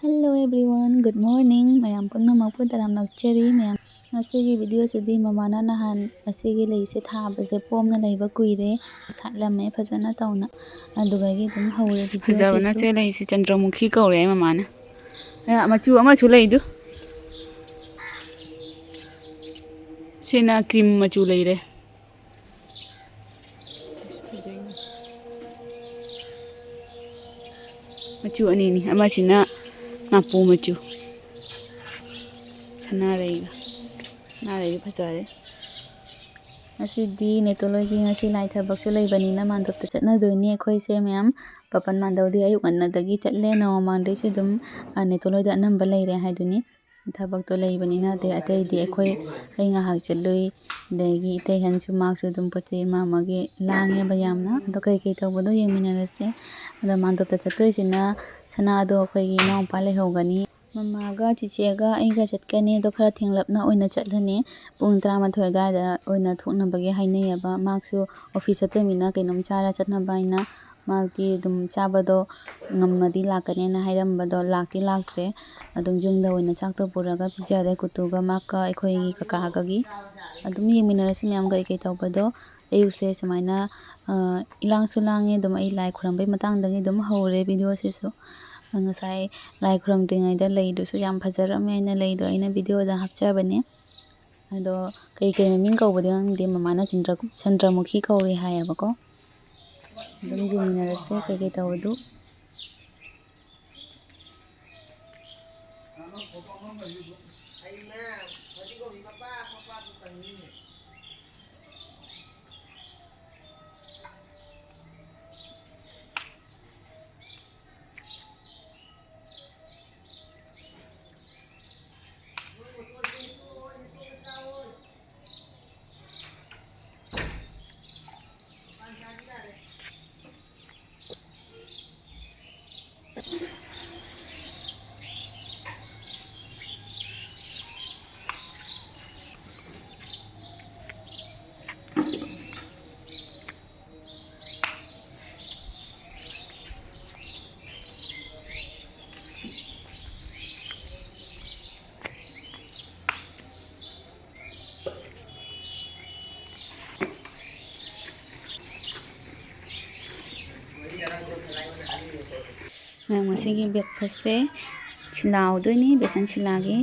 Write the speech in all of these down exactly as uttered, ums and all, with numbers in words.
Hello everyone, good morning. ꯃꯌꯥꯝ ꯄꯨꯝꯅꯃꯛꯄꯨ ꯇꯔꯥꯝꯅ ꯑꯣꯛꯆꯔꯤ꯫ ꯃꯌꯥꯝ, ꯉꯁꯤꯒꯤ ꯚꯤꯗꯤꯑꯣꯁꯤꯗꯤ ꯃꯃꯥꯅ ꯅꯍꯥꯟ ꯑꯁꯤꯒꯤ ꯂꯩꯁꯦ ꯊꯥꯕꯁꯦ ꯄꯣꯝꯅ ꯂꯩꯕ ꯀꯨꯏꯔꯦ, ꯁꯥꯠꯂꯝꯃꯦ ꯐꯖꯅ ꯇꯧꯅ, ꯑꯗꯨꯗꯒꯤ ꯑꯗꯨꯝ ꯍꯧꯔꯦ ꯐꯖꯕꯅ ꯚꯤꯗꯤꯑꯣꯁꯤꯁꯨ꯫ ꯁꯦ ꯂꯩꯁꯦ ꯆꯟꯗ꯭ꯔꯃꯨꯈꯤ ꯀꯧꯔꯦ ꯑꯩ ꯃꯃꯥꯅ꯫ ꯑ, ꯃꯆꯨ ꯑꯃꯁꯨ ꯂꯩꯗꯨ꯫ ꯁꯤꯅ ꯀ꯭ꯔꯤꯝ ꯃꯆꯨ ꯂꯩꯔꯦ꯫ ꯃꯆꯨ ꯑꯅꯤꯅꯤ, ꯑꯃꯁꯤꯅ ꯃꯥꯄꯨ ꯃꯆꯨ, ꯁꯅꯥꯔꯩꯒ, ꯁꯅꯥꯔꯩꯒ ꯐꯖꯔꯦ꯫ ꯉꯁꯤꯗꯤ ꯅꯦꯇꯣꯂꯣꯏꯒꯤ ꯉꯁꯤ ꯂꯥꯏ ꯊꯕꯛꯁꯨ ꯂꯩꯕꯅꯤꯅ ꯃꯥꯟꯗꯣꯞꯇ ꯆꯠꯅꯗꯣꯏꯅꯤ ꯑꯩꯈꯣꯏꯁꯦ ꯃꯌꯥꯝ꯫ ꯄꯥꯄꯟ ꯃꯥꯟꯗꯧꯗꯤ ꯑꯌꯨꯛ ꯉꯟꯅꯗꯒꯤ ꯆꯠꯂꯦ, ꯅꯣꯡꯃ ꯃꯥꯟꯗꯩꯁꯨ ꯑꯗꯨꯝ, ꯑ, ꯅꯦꯇꯣꯂꯣꯏꯗ ꯑꯅꯝꯕ ꯂꯩꯔꯦ ꯍꯥꯏꯗꯨꯅꯤ꯫ ꯊꯕꯛꯇꯣ ꯂꯩꯕꯅꯤꯅ ꯑꯇꯩ ꯑꯇꯩꯗꯤ ꯑꯩꯈꯣꯏ, ꯑꯩ ꯉꯥꯏꯍꯥꯛ ꯆꯠꯂꯨꯏ, ꯑꯗꯒꯤ ꯏꯇꯩ ꯍꯟꯁꯨ ꯃꯥꯁꯨ ꯑꯗꯨꯝ ꯄꯣꯠ ꯆꯩ ꯑꯃ ꯑꯃꯒꯤ ꯂꯥꯡꯉꯦꯕ ꯌꯥꯝꯅ꯫ ꯑꯗꯣ ꯀꯩꯀꯩ ꯇꯧꯕꯗꯣ ꯌꯦꯡꯃꯤꯟꯅꯔꯁꯦ꯫ ꯑꯗꯣ ꯃꯥꯟꯗꯣꯞꯇ ꯆꯠꯇꯣꯏꯁꯤꯅ ꯁꯅꯥꯗꯣ ꯑꯩꯈꯣꯏꯒꯤ ꯏꯅꯥꯎꯄꯥ ꯂꯩꯍꯧꯒꯅꯤ꯫ ꯃꯃꯥꯒ ꯆꯤꯆꯦꯒ ꯑꯩꯒ ꯆꯠꯀꯅꯤ꯫ ꯑꯗꯣ ꯈꯔ ꯊꯦꯡꯂꯞꯅ ꯑꯣꯏꯅ ꯆꯠꯂꯅꯤ꯫ ꯄꯨꯡ ꯇꯔꯥꯃꯥꯊꯣꯏ ꯑꯗꯨꯋꯥꯏꯗ ꯑꯣꯏꯅ ꯊꯣꯛꯅꯕꯒꯤ ꯍꯥꯏꯅꯩꯌꯦꯕ꯫ ꯃꯥꯁꯨ ꯑꯣꯐꯤꯁ ꯆꯠꯇꯣꯏꯅꯤꯅ ꯀꯩꯅꯣꯝ ꯆꯥꯔ ꯆꯠꯅꯕ ꯍꯥꯏꯅ ꯃꯥꯒꯤ ꯑꯗꯨꯝ ꯆꯥꯕꯗꯣ ꯉꯝꯃꯗꯤ ꯂꯥꯛꯀꯅꯦꯅ ꯍꯥꯏꯔꯝꯕꯗꯣ ꯂꯥꯛꯇꯤ ꯂꯥꯛꯇ꯭ꯔꯦ꯫ ꯑꯗꯨꯝ ꯌꯨꯝꯗ ꯑꯣꯏꯅ ꯆꯥꯛꯇꯣ ꯄꯨꯔꯒ ꯄꯤꯖꯔꯦ ꯀꯨꯇꯨꯒ ꯃꯥꯒ ꯑꯩꯈꯣꯏꯒꯤ ꯀꯀꯥꯒꯒꯤ꯫ ꯑꯗꯨꯝ ꯌꯦꯡꯃꯤꯟꯅꯔꯁꯤ ꯃꯌꯥꯝ ꯀꯔꯤ ꯀꯔꯤ ꯇꯧꯕꯗꯣ꯫ ꯑꯌꯨꯛꯁꯦ ꯁꯨꯃꯥꯏꯅ, ꯑ, ꯏꯂꯥꯡꯁꯨ ꯂꯥꯡꯉꯦ꯫ ꯑꯗꯨꯝ ꯑꯩ ꯂꯥꯏ ꯈꯨꯔꯝꯕꯩ ꯃꯇꯥꯡꯗꯒꯤ ꯑꯗꯨꯝ ꯍꯧꯔꯦ ꯚꯤꯗꯤꯑꯣꯁꯤꯁꯨ꯫ ꯉꯁꯥꯏ ꯂꯥꯏ ꯈꯨꯔꯝꯗ꯭ꯔꯤꯉꯩꯗ ꯂꯩꯗꯨꯁꯨ ꯌꯥꯝ ꯐꯖꯔꯝꯃꯦ ꯍꯥꯏꯅ ꯂꯩꯗꯣ ꯑꯩꯅ ꯚꯤꯗꯤꯑꯣꯗ ꯍꯥꯞꯆꯕꯅꯦ꯫ ꯑꯗꯣ ꯀꯩ ꯀꯩ ꯃꯃꯤꯡ ꯀꯧꯕꯗꯤ ꯈꯪꯗꯦ, ꯃꯃꯥꯅ ꯆꯟꯗ꯭ꯔ-, ꯆꯟꯗ꯭ꯔꯃꯨꯈꯤ ꯀꯧꯔꯦ ꯍꯥꯏꯌꯦꯕꯀꯣ꯫ ꯑꯗꯨꯝ ꯌꯦꯡꯃꯤꯟꯅꯔꯁꯦ ꯀꯩ ꯀꯩ ꯇꯧꯕꯗꯨ꯫ ꯁꯤꯒꯤ breakfastꯁꯦ ꯁꯤꯂꯥ ꯍꯧꯗꯣꯏꯅꯤ, ꯕꯦꯁꯟ ꯁꯤꯂꯥꯒꯤ꯫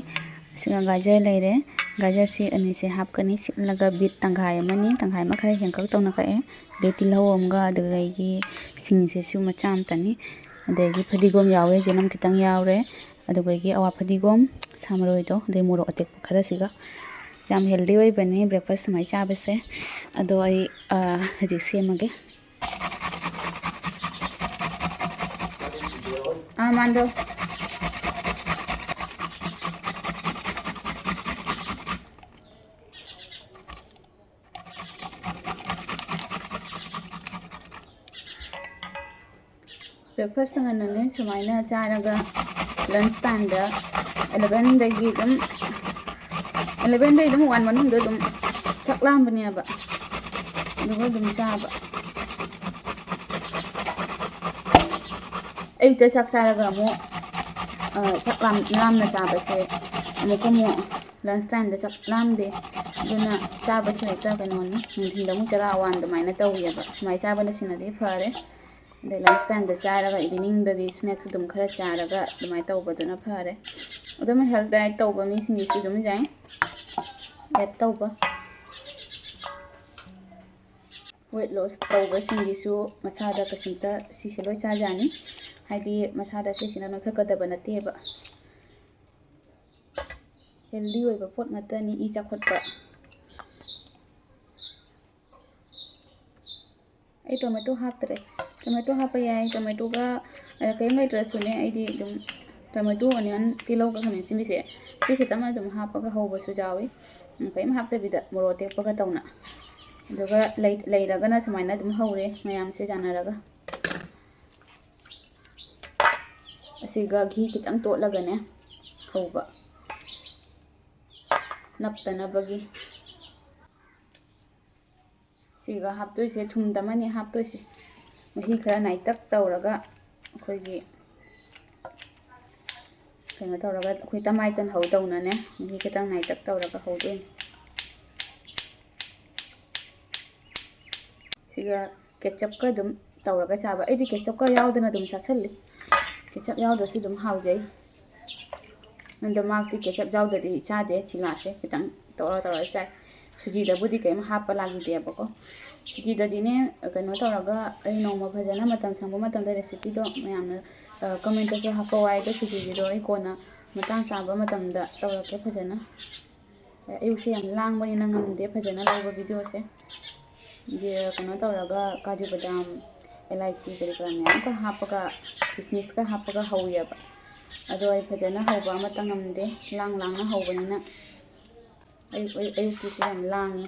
ꯁꯤꯒ ꯒꯥꯖꯔ ꯂꯩꯔꯦ, ꯒꯥꯖꯔꯁꯤ ꯑꯅꯤꯁꯦ ꯍꯥꯞꯀꯅꯤ꯫ ꯁꯤꯠꯂꯒ ꯕꯤꯠ ꯇꯪꯈꯥꯏ ꯑꯃꯅꯤ, ꯇꯪꯈꯥꯏ ꯑꯃ ꯈꯔ ꯍꯦꯟꯀꯛ ꯇꯧꯅ ꯀꯛꯑꯦ꯫ ꯑꯗꯩ ꯇꯤꯜꯍꯧ ꯑꯃꯒ, ꯑꯗꯨꯗꯒꯤ ꯁꯤꯡꯁꯦ ꯁꯨ ꯃꯆꯥ ꯑꯃꯇꯅꯤ꯫ ꯑꯗꯒꯤ ꯐꯗꯤꯒꯣꯝ ꯌꯥꯎꯔꯦ, ꯆꯅꯝ ꯈꯤꯇꯪ ꯌꯥꯎꯔꯦ, ꯑꯗꯨꯗꯒꯤ ꯑꯋꯥ ꯐꯗꯤꯒꯣꯝ, ꯁꯥ ꯃꯔꯣꯏꯗꯣ, ꯑꯗꯩ ꯃꯣꯔꯣꯛ ꯑꯇꯦꯛꯄ ꯈꯔꯁꯤꯒ꯫ ꯌꯥꯝ healthy ꯑꯣꯏꯕꯅꯦ breakfast ꯁꯨꯃꯥꯏꯅ ꯆꯥꯕꯁꯦ꯫ ꯑꯗꯣ ꯑꯩ, ꯑ, ꯍꯧꯖꯤꯛ ꯁꯦꯝꯃꯒꯦ꯫ ꯑꯥ, ꯃꯥꯟꯗꯣ꯫ Breakfast ꯉꯟꯅꯅꯦ ꯁꯨꯃꯥꯏꯅ ꯆꯥꯔꯒ lunch timeꯗ elevenꯗꯒꯤ ꯑꯗꯨꯝ, elevenꯗꯒꯤ ꯑꯗꯨꯝ one ꯃꯅꯨꯡꯗ ꯑꯗꯨꯝ ꯆꯥꯛ ꯂꯥꯝꯕꯅꯦꯕ, ꯑꯗꯨꯒ ꯑꯗꯨꯝ ꯆꯥꯕ꯫ ꯑꯌꯨꯛꯇ ꯆꯥꯛ ꯆꯥꯔꯒ ꯑꯃꯨꯛ, ꯑ, ꯆꯥꯛ ꯂꯥꯝ-, ꯂꯥꯝꯅ ꯆꯥꯕꯁꯦ ꯑꯃꯨꯛꯀ ꯑꯃꯨꯛ lunch timeꯗ ꯆꯥꯛ ꯂꯥꯝꯗꯦ꯫ ꯑꯗꯨꯅ ꯆꯥꯕꯁꯨ ꯍꯦꯛꯇ ꯀꯩꯅꯣꯅꯤ, ꯅꯨꯡꯊꯤꯜꯗ ꯑꯃꯨꯛ ꯆꯔꯥ ꯋꯥꯟ ꯑꯗꯨꯃꯥꯏꯅ ꯇꯧꯋꯦꯕ꯫ ꯁꯨꯃꯥꯏꯅ ꯆꯥꯕꯅ ꯁꯤꯅꯗꯤ ꯐꯔꯦ꯫ ꯑꯗꯩ lunch timeꯗ ꯆꯥꯔꯒ eveningꯗꯗꯤ snacks ꯑꯗꯨꯝ ꯈꯔ ꯆꯥꯔꯒ ꯑꯗꯨꯃꯥꯏꯅ ꯇꯧꯕꯗꯨꯅ ꯐꯔꯦ꯫ ꯑꯗꯨꯝ health diet ꯇꯧꯕ ꯃꯤꯁꯤꯡꯒꯤꯁꯨ ꯑꯗꯨꯝ ꯌꯥꯏ diet ꯇꯧꯕ꯫ Weight loss ꯇꯧꯕꯁꯤꯡꯒꯤꯁꯨ ꯃꯁꯥꯗ ꯀꯩꯁꯨꯝꯇ ꯁꯤꯁꯦ ꯂꯣꯏ ꯆꯥꯖꯥꯅꯤ꯫ ꯍꯥꯏꯗꯤ ꯃꯁꯥꯗ ꯁꯤꯁꯤꯅ ꯅꯣꯏꯈꯠꯀꯗꯕ ꯅꯠꯇꯦꯕ꯫ Healthy ꯑꯣꯏꯕ ꯄꯣꯠ ꯉꯥꯛꯇꯅꯤ, ꯏ ꯆꯥꯎꯈꯠꯄ꯫ ꯑꯩ tomato ꯍꯥꯞꯇ꯭ꯔꯦ꯫ Tomato ꯍꯥꯞꯄ ꯌꯥꯏ, tomatoꯒ, ꯑ, ꯀꯔꯤꯝ ꯂꯩꯇ꯭ꯔꯁꯨꯅꯦ, ꯑꯩꯗꯤ ꯑꯗꯨꯝ tomato, onion, ꯇꯤꯜꯍꯧꯒ ꯈꯥꯃꯦꯟ ꯑꯁꯤꯟꯕꯤꯁꯦ ꯁꯤ ꯈꯤꯇꯪ ꯑꯗꯨꯝ ꯍꯥꯞꯄꯒ ꯍꯧꯕꯁꯨ ꯌꯥꯎꯏ꯫ ꯎꯝ, ꯀꯔꯤꯝ ꯍꯥꯞꯇꯕꯤꯗ ꯃꯣꯔꯣꯛ ꯑꯇꯦꯛꯄꯒ ꯇꯧꯅ꯫ ꯑꯗꯨꯒ ꯂꯩ-, ꯂꯩꯔꯒꯅ ꯁꯨꯃꯥꯏꯅ ꯑꯗꯨꯝ ꯍꯧꯔꯦ ꯃꯌꯥꯝꯁꯦ ꯌꯥꯅꯔꯒ꯫ ꯑꯁꯤꯒ ꯘꯤ ꯈꯤꯇꯪ ꯇꯣꯠꯂꯒꯅꯦ ꯍꯧꯕ, ꯅꯞꯇꯅꯕꯒꯤ꯫ ꯁꯤꯒ ꯍꯥꯞꯇꯣꯏꯁꯦ, ꯊꯨꯝꯗꯃꯅꯤ ꯍꯥꯞꯇꯣꯏꯁꯦ꯫ ꯃꯍꯤ ꯈꯔ ꯅꯥꯏꯇꯛ ꯇꯧꯔꯒ ꯑꯩꯈꯣꯏꯒꯤ ꯀꯩꯅꯣ ꯇꯧꯔꯒ, ꯑꯩꯈꯣꯏ ꯇꯃꯥꯏ ꯇꯟ ꯍꯧꯗꯧꯅꯅꯦ, ꯃꯍꯤ ꯈꯤꯇꯪ ꯅꯥꯏꯇꯛ ꯇꯧꯔꯒ ꯍꯧꯗꯣꯏꯅꯦ꯫ ꯁꯤꯒ ketchupꯀ ꯑꯗꯨꯝ ꯇꯧꯔꯒ ꯆꯥꯕ꯫ ꯑꯩꯗꯤ ketchupꯀ ꯌꯥꯎꯗꯅ ꯑꯗꯨꯝ ꯆꯥꯁꯜꯂꯤ꯫ ꯀꯦꯆꯞ ꯌꯥꯎꯗ꯭ꯔꯁꯨ ꯑꯗꯨꯝ ꯍꯥꯎꯖꯩ꯫ ꯑꯗꯣ ꯃꯍꯥꯛꯇꯤ ꯀꯦꯆꯞ ꯌꯥꯎꯗ꯭ꯔꯗꯤ ꯆꯥꯗꯦ꯫ ꯁꯤꯂꯥꯁꯦ ꯈꯤꯇꯪ ꯇꯧꯔ ꯇꯧꯔ ꯆꯥꯏ꯫ ꯁꯨꯖꯤꯗꯕꯨꯗꯤ ꯀꯔꯤꯝ ꯍꯥꯞꯄ ꯂꯥꯛꯈꯤꯗꯦꯕꯀꯣ꯫ ꯁꯨꯖꯤꯗꯗꯤꯅꯦ, ꯀꯩꯅꯣ ꯇꯧꯔꯒ ꯑꯩ ꯅꯣꯡꯃ ꯐꯖꯅ ꯃꯇꯝ ꯁꯪꯕ ꯃꯇꯝꯗ recipeꯗꯣ ꯃꯌꯥꯝꯅ, ꯑ, commentꯇꯁꯨ ꯍꯥꯞꯄꯛꯑꯣ ꯍꯥꯏ꯫ ꯑꯗꯣ ꯁꯨꯖꯤꯒꯤꯗꯣ ꯑꯩ ꯀꯣꯟꯅ ꯃꯇꯥꯡ ꯆꯥꯕ ꯃꯇꯝꯗ ꯇꯧꯔꯛꯀꯦ ꯐꯖꯅ꯫ ꯑꯌꯨꯛꯁꯦ ꯌꯥꯝ ꯂꯥꯡꯕꯅꯤꯅ ꯉꯝꯗꯦ ꯐꯖꯅ ꯂꯧꯕ videoꯁꯦ꯫ ꯌꯦ-, ꯀꯩꯅꯣ ꯇꯧꯔꯒ ꯀꯥꯖꯨ ꯕꯗꯥꯝ, ꯏꯂꯥꯏꯆꯤ ꯀꯔꯤ ꯀꯔꯥ ꯃꯌꯥꯝ ꯑꯃ ꯍꯥꯞꯄꯒ, ꯀꯤꯁꯃꯤꯁꯀ ꯍꯥꯞꯄꯒ ꯍꯧꯋꯦꯕ꯫ ꯑꯗꯣ ꯑꯩ ꯐꯖꯅ ꯍꯧꯕ ꯑꯃꯠꯇ ꯉꯝꯗꯦ, ꯂꯥꯡ ꯂꯥꯡꯅ ꯍꯧꯕꯅꯤꯅ꯫ ꯑꯌꯨꯛ, ꯑꯌꯨꯛ, ꯑꯌꯨꯛꯀꯤꯁꯦ ꯌꯥꯝ ꯂꯥꯡꯉꯤ꯫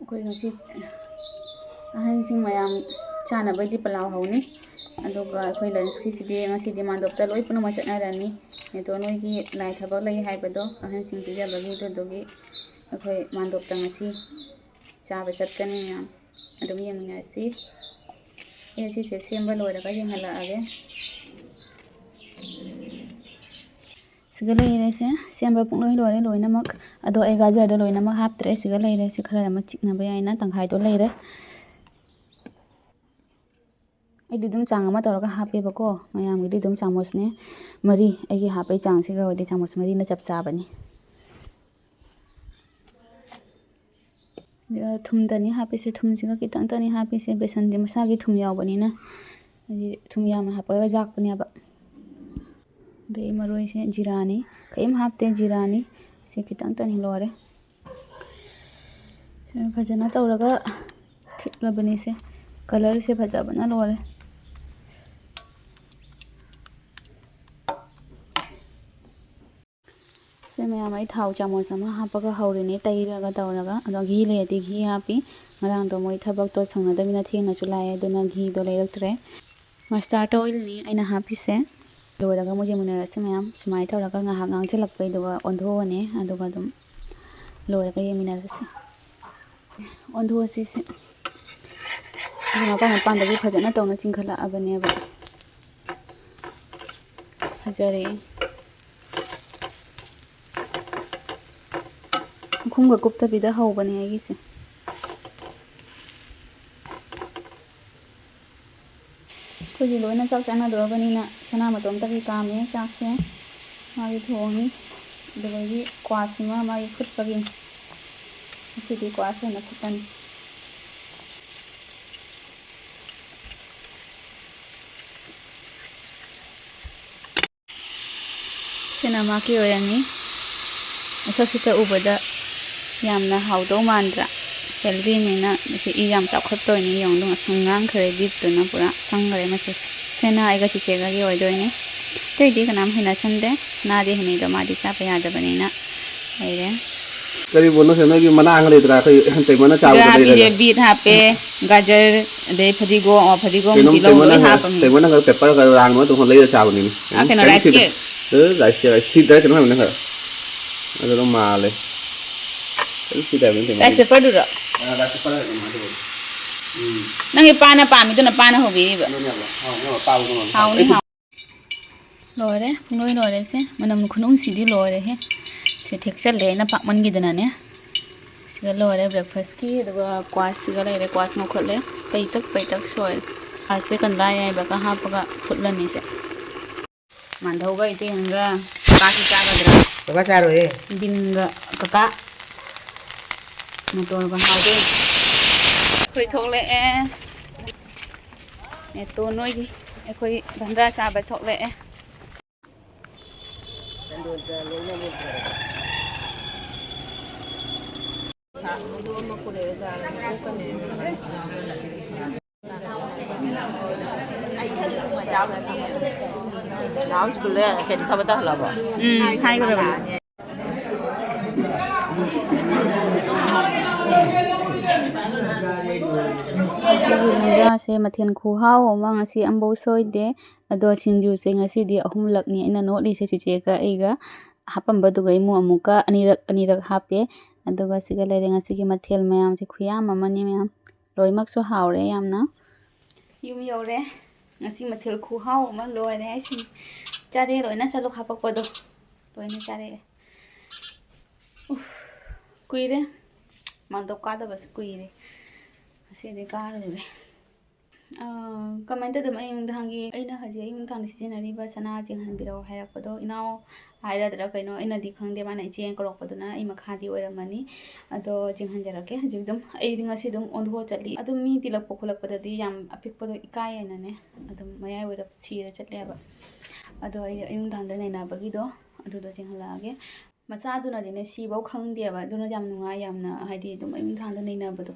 ꯑꯩꯈꯣꯏ ꯉꯁꯤ ꯑꯍꯟꯁꯤꯡ ꯃꯌꯥꯝ ꯆꯥꯅꯕꯒꯤꯗꯤ ꯄꯂꯥꯎ ꯍꯧꯅꯤ꯫ ꯑꯗꯨꯒ ꯑꯩꯈꯣꯏ lunchꯀꯤꯁꯤꯗꯤ ꯉꯁꯤꯗꯤ ꯃꯥꯟꯗꯣꯞꯇ ꯂꯣꯏ ꯄꯨꯝꯅꯃꯛ ꯆꯠꯅꯔꯅꯤ꯫ ꯅꯦꯇꯣꯟ ꯍꯣꯏꯒꯤ ꯂꯥꯏ ꯊꯕꯛ ꯂꯩ ꯍꯥꯏꯕꯗꯣ, ꯑꯍꯟꯁꯤꯡ ꯄꯤꯖꯕꯒꯤ, ꯑꯗꯨꯗꯨꯒꯤ ꯑꯩꯈꯣꯏ ꯃꯥꯟꯗꯣꯞꯇ ꯉꯁꯤ ꯆꯥꯕ ꯆꯠꯀꯅꯤ ꯃꯌꯥꯝ꯫ ꯑꯗꯨꯝ ꯌꯦꯡꯃꯤꯟꯅꯔꯁꯤ꯫ ꯑꯩ ꯁꯤꯁꯦ ꯁꯦꯝꯕ ꯂꯣꯏꯔꯒ ꯌꯦꯡꯍꯜꯂꯛꯑꯒꯦ꯫ ꯁꯤꯒ ꯂꯩꯔꯦꯁꯦ, ꯁꯦꯝꯕ ꯄꯨꯡꯂꯣꯏ ꯂꯣꯏꯔꯦ ꯂꯣꯏꯅꯃꯛ꯫ ꯑꯗꯣ ꯑꯩ ꯒꯥꯖꯔꯗꯣ ꯂꯣꯏꯅꯃꯛ ꯍꯥꯞꯇ꯭ꯔꯦ꯫ ꯁꯤꯒ ꯂꯩꯔꯦ, ꯁꯤ ꯈꯔ ꯑꯃ ꯆꯤꯛꯅꯕ ꯌꯥꯏꯅ ꯇꯪꯈꯥꯏꯗꯣ ꯂꯩꯔꯦ꯫ ꯑꯩꯗꯤ ꯑꯗꯨꯝ ꯆꯥꯡ ꯑꯃ ꯇꯧꯔꯒ ꯍꯥꯞꯄꯦꯕꯀꯣ, ꯃꯌꯥꯝꯒꯤꯗꯤ ꯑꯗꯨꯝ ꯆꯥꯃꯁꯅꯦ ꯃꯔꯤ, ꯑꯩꯒꯤ ꯍꯥꯞꯄꯩ ꯆꯥꯡꯁꯤꯒ ꯑꯣꯏꯔꯗꯤ ꯆꯥꯃꯁ ꯃꯔꯤꯅ ꯆꯞ ꯆꯥꯕꯅꯤ꯫ ꯑꯗꯨꯒ ꯊꯨꯝꯗꯅꯤ ꯍꯥꯞꯄꯤꯁꯦ, ꯊꯨꯝꯁꯤꯒ ꯈꯤꯇꯪꯇꯅꯤ ꯍꯥꯞꯄꯤꯁꯦ, ꯕꯦꯁꯟꯗꯤ ꯃꯁꯥꯒꯤ ꯊꯨꯝ ꯌꯥꯎꯕꯅꯤꯅ꯫ ꯍꯥꯏꯗꯤ ꯊꯨꯝ ꯌꯥꯝꯅ ꯍꯥꯞꯄꯒ ꯌꯥꯛꯄꯅꯦꯕ꯫ ꯑꯗꯩ ꯃꯔꯣꯏꯁꯦ ꯖꯤꯔꯥꯅꯤ, ꯀꯔꯤꯝ ꯍꯥꯞꯇꯦ, ꯖꯤꯔꯥꯅꯤ꯫ ꯁꯤ ꯈꯤꯇꯪꯇꯅꯤ, ꯂꯣꯏꯔꯦ꯫ ꯐꯖꯅ ꯇꯧꯔꯒ ꯊꯤꯠꯂꯕꯅꯤꯁꯦ, colourꯁꯦ ꯐꯖꯕꯅ ꯂꯣꯏꯔꯦ꯫ ꯁꯦ ꯃꯌꯥꯝ, ꯑꯩ ꯊꯥꯎ ꯆꯥꯃꯁ ꯑꯃ ꯍꯥꯞꯄꯒ ꯍꯧꯔꯤꯅꯦ, ꯇꯩꯔꯒ ꯇꯧꯔꯒ꯫ ꯑꯗꯣ ꯘꯤ ꯂꯩꯔꯗꯤ ꯘꯤ ꯍꯥꯞꯄꯤ꯫ ꯉꯔꯥꯡꯗꯣ ꯃꯣꯏ ꯊꯕꯛꯇꯣ ꯁꯪꯅꯗꯕꯅꯤꯅ ꯊꯦꯡꯅꯁꯨ ꯂꯥꯛꯑꯦ, ꯑꯗꯨꯅ ꯘꯤꯗꯣ ꯂꯩꯔꯛꯇ꯭ꯔꯦ꯫ Mustard oilꯅꯤ ꯑꯩꯅ ꯍꯥꯞꯄꯤꯁꯦ꯫ ꯂꯣꯏꯔꯒ ꯑꯃꯨꯛ ꯌꯦꯡꯃꯤꯟꯅꯔꯁꯤ ꯃꯌꯥꯝ꯫ ꯁꯨꯃꯥꯏꯅ ꯇꯧꯔꯒ ꯉꯥꯏꯍꯥꯛ ꯉꯥꯡꯁꯤꯜꯂꯛꯄꯩꯗꯨꯒ ꯑꯣꯟꯊꯣꯛꯑꯅꯤ, ꯑꯗꯨꯒ ꯑꯗꯨꯝ ꯂꯣꯏꯔꯒ ꯌꯦꯡꯃꯤꯟꯅꯔꯁꯤ꯫ ꯑꯣꯟꯊꯣꯛꯑꯁꯤ ꯁꯤ꯫ ꯑꯗꯨ ꯃꯄꯥꯟ ꯃꯄꯥꯟꯗꯒꯤ ꯐꯖꯅ ꯇꯧꯅ ꯆꯤꯡꯈꯠꯂꯛꯑꯕꯅꯦꯕ꯫ ꯐꯖꯔꯦ꯫ ꯃꯈꯨꯝꯒ ꯀꯨꯞꯇꯕꯤꯗ ꯍꯧꯕꯅꯦ ꯑꯩꯒꯤꯁꯦ꯫ ꯑꯩꯈꯣꯏꯗꯤ ꯂꯣꯏꯅ ꯆꯥꯛ ꯆꯥꯅꯗꯣꯔꯕꯅꯤꯅ ꯁꯅꯥ ꯃꯇꯣꯝꯇꯒꯤ ꯀꯥꯝꯃꯦ ꯆꯥꯛꯁꯦ꯫ ꯃꯥꯒꯤ ꯊꯣꯡꯉꯤ꯫ ꯑꯗꯨꯗꯒꯤ ꯀ꯭ꯋꯥꯁꯤꯃ ꯃꯥꯒꯤ ꯐꯨꯠꯄꯒꯤꯅꯤ꯫ ꯉꯁꯤꯗꯤ ꯀ꯭ꯋꯥꯁ ꯑꯣꯏꯅ ꯐꯨꯠꯂꯅꯤ꯫ ꯁꯤꯅ ꯃꯥꯒꯤ ꯑꯣꯏꯔꯅꯤ꯫ ꯃꯁꯛꯁꯤꯗ ꯎꯕꯗ ꯌꯥꯝꯅ ꯍꯥꯎꯗꯧ ꯃꯥꯟꯗ꯭ꯔꯥ? ꯍꯦꯜꯗꯤꯅꯤꯅ꯫ ꯃꯁꯤ ꯏ ꯌꯥꯝ ꯆꯥꯎꯈꯠꯇꯣꯏꯅꯤ꯫ ꯌꯦꯡꯉꯨ, ꯑꯗꯨꯝ ꯑꯁꯪ ꯉꯥꯡꯈ꯭ꯔꯦ꯫ ꯕꯤꯠꯇꯨꯅ ꯄꯨꯔꯥ ꯁꯪꯈ꯭ꯔꯦ ꯃꯁꯤ꯫ ꯁꯤꯅ ꯑꯩꯒ ꯆꯤꯆꯦꯒꯒꯤ ꯑꯣꯏꯗꯣꯏꯅꯤ꯫ ꯑꯇꯩꯗꯤ ꯀꯅꯥꯝ ꯍꯩꯅꯁꯟꯗꯦ꯫ ꯁꯅꯥꯗꯤ ꯍꯩꯅꯩꯗꯣ, ꯃꯥꯗꯤ ꯆꯥꯕ ꯌꯥꯗꯕꯅꯤꯅ ꯂꯩꯔꯦ꯫ ꯀꯔꯤꯕꯨ ꯅꯠꯇꯦ, ꯅꯣꯏꯒꯤ ꯃꯅꯥ ꯑꯃ ꯂꯩꯇ꯭ꯔꯥ? ꯑꯩꯈꯣꯏ ꯇꯩꯃꯅ ꯁꯤꯗ ꯆꯥꯕꯗ ꯍꯥꯞꯄꯤꯁꯦ ꯂꯩꯔꯒ꯫ ꯕꯤꯠ ꯍꯥꯄꯦ, ꯒꯥꯖꯔ, ꯑꯗꯩ ꯐꯗꯤꯒꯣꯝ, ꯑꯣ, ꯐꯗꯤꯒꯣꯝ, ꯀꯩꯅꯣꯝ ꯇꯤꯜꯍꯧ ꯇꯩꯃꯅ ꯂꯣꯏ ꯈꯔ, ꯍꯥꯞꯄꯝꯅꯤ꯫ ꯇꯩꯃꯅ ꯈꯔ ꯄꯦꯄꯔ ꯈꯔ ꯔꯥꯡ ꯑꯃ ꯇꯧꯔꯒ ꯂꯩꯔ ꯆꯥꯕꯅꯤꯅꯦ꯫ ꯑꯥ, ꯀꯩꯅꯣ, ꯀꯩꯅꯣ ꯔꯥꯏꯁꯀꯤ? ꯁꯤꯗ, ꯑ, ꯔꯥꯏꯁꯀꯤ, ꯔꯥꯏꯁ, ꯁꯤꯗ ꯀꯩꯅꯣ ꯍꯥꯏꯕꯅꯦ ꯈꯔ꯫ ꯑꯗꯨ ꯑꯗꯨꯝ ꯃꯥꯜꯂꯦ꯫ ꯀꯩꯅꯣ ꯁꯤꯗ ꯍꯥꯏꯕꯅꯦ ꯇꯩꯃꯅ꯫ ꯔꯥꯏꯁ ꯄꯦꯄꯔꯗꯨꯔꯣ? ꯑ, ꯔꯥꯏꯁ ꯄꯦꯄꯔ ꯍꯥꯏꯕ ꯑꯗꯨꯃꯥꯏꯅ ꯇꯧꯕꯅꯤ꯫ ꯎꯝ꯫ ꯅꯪꯒꯤ ꯄꯥꯅ ꯄꯥꯝꯃꯤꯗꯨꯅ ꯄꯥꯅ ꯍꯧꯕꯤꯔꯤꯕ꯫ ꯑꯗꯨꯅꯦꯕ꯫ ꯍꯥꯎꯅꯦꯕ, ꯄꯥꯕꯗꯣ ꯉꯝꯃꯦ꯫ ꯍꯥꯎꯅꯤ, ꯑꯩꯁꯨ ꯍꯥꯎ-, ꯂꯣꯏꯔꯦ, ꯄꯨꯡꯂꯣꯏ ꯂꯣꯏꯔꯦꯁꯦ꯫ ꯃꯅꯝ ꯈꯨꯅꯨꯡꯁꯤꯗꯤ ꯂꯣꯏꯔꯦꯍꯦ꯫ ꯁꯦ ꯊꯦꯛꯆꯜꯂꯦ ꯑꯩꯅ ꯄꯥꯛꯃꯟꯈꯤꯗꯅꯅꯦ꯫ ꯁꯤꯒ ꯂꯣꯏꯔꯦ breakfastꯀꯤ, ꯑꯗꯨꯒ ꯀ꯭ꯋꯥꯁꯁꯤꯒ ꯂꯩꯔꯦ, ꯀ꯭ꯋꯥꯁ ꯉꯧꯈꯠꯂꯦ꯫ ꯄꯩꯇꯛ ꯄꯩꯇꯛ ꯁꯣꯏꯔꯦ꯫ ꯀ꯭ꯋꯥꯁꯁꯦ ꯀꯟꯗꯥ ꯌꯥꯏꯕꯒ ꯍꯥꯞꯄꯒ ꯐꯨꯠꯂꯅꯤꯁꯦ꯫ ꯃꯥꯟꯙꯧꯒ ꯏꯇꯦꯟꯒ ꯀꯀꯥꯁꯨ ꯆꯥꯒꯗ꯭ꯔꯥ? ꯀꯀꯥ ꯆꯥꯔꯣꯏꯌꯦ꯫ ꯕꯤꯟꯒ ꯀꯀꯥ ꯃꯇꯣꯟꯒ ꯍꯥꯎꯗꯣꯏꯅꯤ꯫ ꯑꯩꯈꯣꯏ ꯊꯣꯛꯂꯛꯑꯦ꯫ ꯅꯦꯇꯣ ꯅꯣꯏꯒꯤ ꯑꯩꯈꯣꯏ ꯚꯟꯗ꯭ꯔꯥ ꯆꯥꯕ ꯊꯣꯛꯂꯛꯑꯦ꯫ ꯎꯝ, ꯍꯥꯏꯈ꯭ꯔꯕꯅꯦ꯫ ꯉꯁꯤꯒꯤ ꯚꯟꯗ꯭ꯔꯥꯁꯦ ꯃꯊꯦꯜ ꯈꯨꯍꯥꯎ ꯑꯃ, ꯉꯁꯤ ꯑꯝꯐꯥꯎ ꯁꯣꯏꯗꯦ꯫ ꯑꯗꯣ ꯁꯤꯡꯖꯨꯁꯦ ꯉꯁꯤꯗꯤ ꯑꯍꯨꯝꯂꯛꯅꯤ ꯑꯩꯅ ꯅꯣꯠꯂꯤꯁꯦ, ꯆꯤꯆꯦꯒ ꯑꯩꯒ꯫ ꯍꯥꯞꯄꯝꯕꯗꯨꯒ ꯑꯩ ꯑꯃꯨꯛ ꯑꯃꯨꯛꯀ ꯑꯅꯤꯔꯛ ꯑꯅꯤꯔꯛ ꯍꯥꯞꯄꯦ꯫ ꯑꯗꯨꯒ ꯁꯤꯒ ꯂꯩꯔꯦ ꯉꯁꯤꯒꯤ ꯃꯊꯦꯜ ꯃꯌꯥꯝꯁꯦ, ꯈꯨꯌꯥꯝ ꯑꯃꯅꯤ ꯃꯌꯥꯝ꯫ ꯂꯣꯏꯅꯃꯛꯁꯨ ꯍꯥꯎꯔꯦ ꯌꯥꯝꯅ꯫ ꯌꯨꯝ ꯌꯧꯔꯦ꯫ ꯉꯁꯤ ꯃꯊꯦꯜ ꯈꯨꯍꯥꯎ ꯑꯃ ꯂꯣꯏꯔꯦ ꯍꯥꯏꯁꯤꯅꯤ꯫ ꯆꯥꯔꯦ ꯂꯣꯏꯅ ꯆꯂꯨ ꯍꯥꯄꯛꯄꯗꯣ꯫ ꯂꯣꯏꯅ ꯆꯥꯔꯛꯑꯦ꯫ ꯎꯐ, ꯀꯨꯏꯔꯦ꯫ ꯃꯥꯟꯗꯣꯞ ꯀꯥꯗꯕꯁꯨ ꯀꯨꯏꯔꯦ꯫ ꯉꯁꯤꯗꯤ ꯀꯥꯔꯨꯔꯦ꯫ ꯑꯥ, ꯀꯃꯥꯏꯅ ꯇꯧꯗꯅꯣ ꯑꯌꯨꯛ ꯅꯨꯡꯗꯥꯡꯒꯤ, ꯑꯩꯅ ꯍꯧꯖꯤꯛ ꯑꯌꯨꯛ ꯅꯨꯡꯗꯥꯡꯗ ꯁꯤꯖꯤꯟꯅꯔꯤꯕ ꯁꯅꯥ ꯆꯦꯡꯍꯟꯕꯤꯔꯛꯑꯣ ꯍꯥꯏꯔꯛꯄꯗꯣ, ꯏꯅꯥꯎ ꯍꯥꯏꯔꯗ꯭ꯔꯥ ꯀꯩꯅꯣ, ꯑꯩꯅꯗꯤ ꯈꯪꯗꯦ, ꯃꯥꯅ ꯏꯆꯦ ꯀꯧꯔꯛꯄꯗꯨꯅ ꯑꯩ ꯃꯈꯥꯗꯤ ꯑꯣꯏꯔꯝꯃꯅꯤ꯫ ꯑꯗꯣ ꯆꯦꯡꯍꯟꯖꯔꯛꯀꯦ꯫ ꯍꯧꯖꯤꯛ ꯑꯗꯨꯝ ꯑꯩꯗꯤ ꯉꯁꯤ ꯑꯗꯨꯝ ꯑꯣꯟꯊꯣꯛꯑ ꯆꯠꯂꯤ꯫ ꯑꯗꯨꯝ ꯃꯤ ꯇꯤꯜꯂꯛꯄ ꯈꯣꯠꯂꯛꯄꯗꯗꯤ ꯌꯥꯝ ꯑꯄꯤꯛꯄꯗꯣ ꯏꯀꯥꯏ ꯍꯥꯏꯅꯅꯦ, ꯑꯗꯨꯝ ꯃꯌꯥꯏ ꯑꯣꯏꯔꯞ ꯁꯤꯔ ꯆꯠꯂꯦꯕ꯫ ꯑꯗꯣ ꯑꯩ ꯑꯌꯨꯛ ꯅꯨꯡꯗꯥꯡꯗ ꯅꯩꯅꯕꯒꯤꯗꯣ ꯑꯗꯨꯗꯣ ꯆꯦꯡꯍꯜꯂꯛꯑꯒꯦ꯫ ꯃꯆꯥꯗꯨꯅꯗꯤꯅꯦ ꯁꯤꯐꯧ ꯈꯪꯗꯦꯕ꯫ ꯑꯗꯨꯅ ꯌꯥꯝ ꯅꯨꯡꯉꯥꯏ, ꯌꯥꯝꯅ ꯍꯥꯏꯗꯤ ꯑꯗꯨꯝ ꯑꯌꯨꯛ ꯅꯨꯡꯗꯥꯡꯗ ꯅꯩꯅꯕꯗꯣ꯫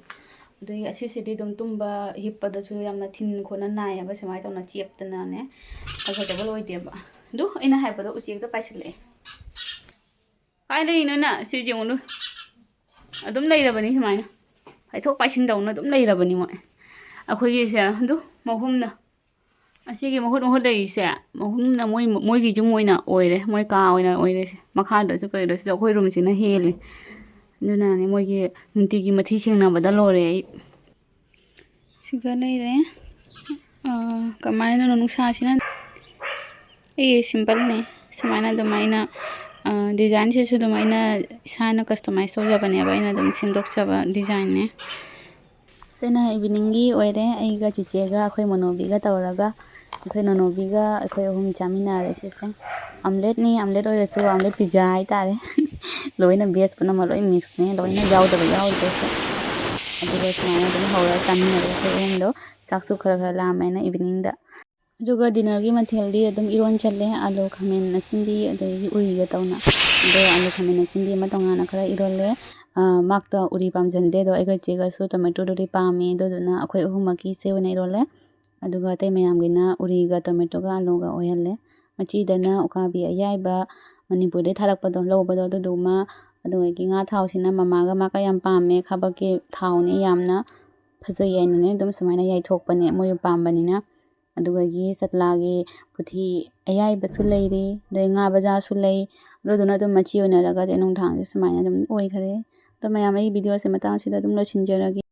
ꯑꯗꯨꯒꯤ ꯑꯁꯤꯁꯤꯗꯤ ꯑꯗꯨꯝ ꯇꯨꯝꯕ ꯍꯤꯞꯄꯗꯁꯨ ꯌꯥꯝꯅ ꯊꯤꯟ ꯈꯣꯠꯅ ꯅꯥꯏꯌꯦꯕ, ꯁꯨꯃꯥꯏꯅ ꯇꯧꯅ ꯆꯦꯞꯇꯅꯅꯦ꯫ ꯀꯝꯐꯣꯔꯇꯦꯕꯜ ꯑꯣꯏꯗꯦꯕ꯫ ꯑꯗꯨ ꯑꯩꯅ ꯍꯥꯏꯕꯗꯣ ꯎꯆꯦꯛꯇ ꯄꯥꯏꯁꯤꯜꯂꯛꯑꯦ꯫ ꯀꯥꯏ ꯂꯩꯔꯤꯅꯣ ꯅꯪ? ꯁꯤ ꯌꯦꯡꯉꯨꯅꯨ꯫ ꯑꯗꯨꯝ ꯂꯩꯔꯕꯅꯤ ꯁꯨꯃꯥꯏꯅ꯫ ꯄꯥꯏꯊꯣꯛ ꯄꯥꯏꯁꯤꯟ ꯇꯧꯅ ꯑꯗꯨꯝ ꯂꯩꯔꯕꯅꯤ ꯃꯣꯏ꯫ ꯑꯩꯈꯣꯏꯒꯤꯁꯦ ꯑꯗꯨ ꯃꯍꯨꯝꯅ꯫ ꯑꯁꯤꯒꯤ ꯃꯍꯨꯠ ꯃꯍꯨꯠ ꯂꯩꯔꯤꯁꯦ ꯃꯍꯨꯝꯅ ꯃꯣꯏ, ꯃꯣꯏꯒꯤ ꯌꯨꯝ ꯑꯣꯏꯅ ꯑꯣꯏꯔꯦ, ꯃꯣꯏ ꯀꯥ ꯑꯣꯏꯅ ꯑꯣꯏꯔꯦ꯫ ꯁꯦ ꯃꯈꯥꯗꯁꯨ ꯀꯩꯗꯁꯨ ꯑꯩꯈꯣꯏ ꯔꯨꯝꯁꯤꯅ ꯍꯦꯜꯂꯤ꯫ ꯑꯗꯨꯅꯅꯦ ꯃꯣꯏꯒꯤ ꯅꯨꯡꯇꯤꯒꯤ ꯃꯊꯤ ꯁꯦꯡꯅꯕꯗ ꯂꯣꯏꯔꯦ ꯑꯩ꯫ ꯁꯤꯒ ꯂꯩꯔꯦ꯫ ꯑꯥ, ꯀꯃꯥꯏꯅꯅꯣ ꯅꯨꯡꯁꯥꯁꯤꯅ? ꯑꯩ ꯁꯤꯝꯄꯜꯅꯦ꯫ ꯁꯨꯃꯥꯏꯅ ꯑꯗꯨꯝ ꯑꯩꯅ, ꯑꯥ, ꯗꯤꯖꯥꯏꯟꯁꯤꯁꯨ ꯑꯗꯨꯝ ꯑꯩꯅ ꯏꯁꯥꯅ ꯀꯁꯇꯃꯥꯏꯁ ꯇꯧꯖꯕꯅꯦꯕ, ꯑꯩꯅ ꯑꯗꯨꯝ ꯁꯦꯝꯗꯣꯛꯆꯕ ꯗꯤꯖꯥꯏꯟꯅꯦ꯫ ꯁꯤꯅ ꯏꯚꯤꯅꯤꯡꯒꯤ ꯑꯣꯏꯔꯦ꯫ ꯑꯩꯒ ꯆꯤꯆꯦꯒ ꯑꯩꯈꯣꯏ ꯃꯣꯅꯣꯕꯤꯒ ꯇꯧꯔꯒ, ꯑꯩꯈꯣꯏ ꯅꯣꯅꯣꯕꯤꯒ ꯑꯩꯈꯣꯏ ꯑꯍꯨꯝ ꯆꯥꯃꯤꯟꯅꯔꯦ ꯁꯤꯁꯦ꯫ ꯑꯝꯂꯦꯠꯅꯤ, ꯑꯝꯂꯦꯠ ꯑꯣꯏꯔꯁꯨ ꯑꯝꯂꯦꯠ ꯄꯤꯖꯥ ꯍꯥꯏꯇꯥꯔꯦ꯫ ꯂꯣꯏꯅ ꯚꯦꯖ ꯄꯨꯝꯅꯃꯛ ꯂꯣꯏ ꯃꯤꯛꯁꯅꯦ, ꯂꯣꯏꯅ ꯌꯥꯎꯗꯕ ꯌꯥꯎꯗ꯭ꯔꯦ ꯁꯦ꯫ ꯑꯗꯨꯒ ꯁꯨꯃꯥꯏꯅ ꯑꯗꯨꯝ ꯍꯧꯔꯒ ꯆꯥꯃꯤꯟꯅꯔꯦ ꯑꯩꯈꯣꯏ ꯑꯍꯨꯝꯗꯣ꯫ ꯆꯥꯛꯁꯨ ꯈꯔ ꯈꯔ ꯂꯥꯝꯃꯦꯅ ꯏꯚꯤꯅꯤꯡꯗ꯫ ꯑꯗꯨꯒ ꯗꯤꯅꯔꯒꯤ ꯃꯊꯦꯜꯗꯤ ꯑꯗꯨꯝ ꯏꯔꯣꯟ ꯆꯜꯂꯦ, ꯑꯥꯂꯨ ꯈꯥꯃꯦꯟ ꯑꯁꯤꯟꯕꯤ ꯑꯗꯒꯤ ꯎꯔꯤꯒ ꯇꯧꯅ꯫ ꯑꯗꯣ ꯑꯥꯂꯨ ꯈꯥꯃꯦꯟ ꯑꯁꯤꯟꯕꯤ ꯑꯃ ꯇꯣꯉꯥꯟꯅ ꯈꯔ ꯏꯔꯣꯜꯂꯦ꯫ ꯑꯥ, ꯃꯥꯛꯇ ꯎꯔꯤ ꯄꯥꯝꯖꯟꯗꯦ, ꯑꯗꯣ ꯑꯩꯒ ꯏꯆꯦꯒꯁꯨ ꯇꯣꯃꯦꯇꯣꯗꯨꯗꯤ ꯄꯥꯝꯃꯦ, ꯑꯗꯨꯗꯨꯅ ꯑꯩꯈꯣꯏ ꯑꯍꯨꯝꯃꯛꯀꯤ ꯁꯦ ꯑꯣꯏꯅ ꯏꯔꯣꯜꯂꯦ꯫ ꯑꯗꯨꯒ ꯑꯇꯩ ꯃꯌꯥꯝꯒꯤꯅ ꯎꯔꯤꯒ ꯇꯣꯃꯦꯇꯣꯒ ꯑꯥꯂꯨꯒ ꯑꯣꯏꯍꯜꯂꯦ꯫ ꯃꯆꯤꯗꯅ ꯎꯀꯥꯕꯤ ꯑꯌꯥꯏꯕ ꯃꯅꯤꯄꯨꯔꯗꯩ ꯊꯥꯔꯛꯄꯗꯣ, ꯂꯧꯕꯗꯣ, ꯑꯗꯨꯗꯨꯃ, ꯑꯗꯨꯗꯒꯤ ꯉꯥ ꯊꯥꯎꯁꯤꯅ ꯃꯃꯥꯒ ꯃꯥꯒ ꯌꯥꯝ ꯄꯥꯝꯃꯦ, ꯈꯥꯕꯛꯀꯤ ꯊꯥꯎꯅꯦ, ꯌꯥꯝꯅ ꯐꯖꯩ ꯍꯥꯏꯅꯅꯦ ꯑꯗꯨꯝ ꯁꯨꯃꯥꯏꯅ ꯌꯥꯏꯊꯣꯛꯄꯅꯦ, ꯃꯣꯏ ꯄꯥꯝꯕꯅꯤꯅ꯫ ꯑꯗꯨꯗꯒꯤ ꯆꯠꯂꯥꯒꯤ ꯄꯨꯊꯤ ꯑꯌꯥꯏꯕꯁꯨ ꯂꯩꯔꯤ, ꯑꯗꯩ ꯉꯥ ꯕꯖꯥꯔꯁꯨ ꯂꯩ꯫ ꯑꯗꯨꯗꯨꯅ ꯑꯗꯨꯝ ꯃꯆꯤ ꯑꯣꯏꯅꯔꯒ ꯑꯗꯩ ꯅꯨꯡꯗꯥꯡꯁꯦ ꯁꯨꯃꯥꯏꯅ ꯑꯗꯨꯝ ꯑꯣꯏꯈꯔꯦ꯫ ꯑꯗꯣ ꯃꯌꯥꯝ, ꯑꯩ ꯚꯤꯗꯤꯑꯣꯁꯦ ꯃꯇꯥꯡ ꯑꯁꯤꯗ ꯑꯗꯨꯝ ꯂꯣꯏꯁꯤꯟꯖꯔꯒꯦ꯫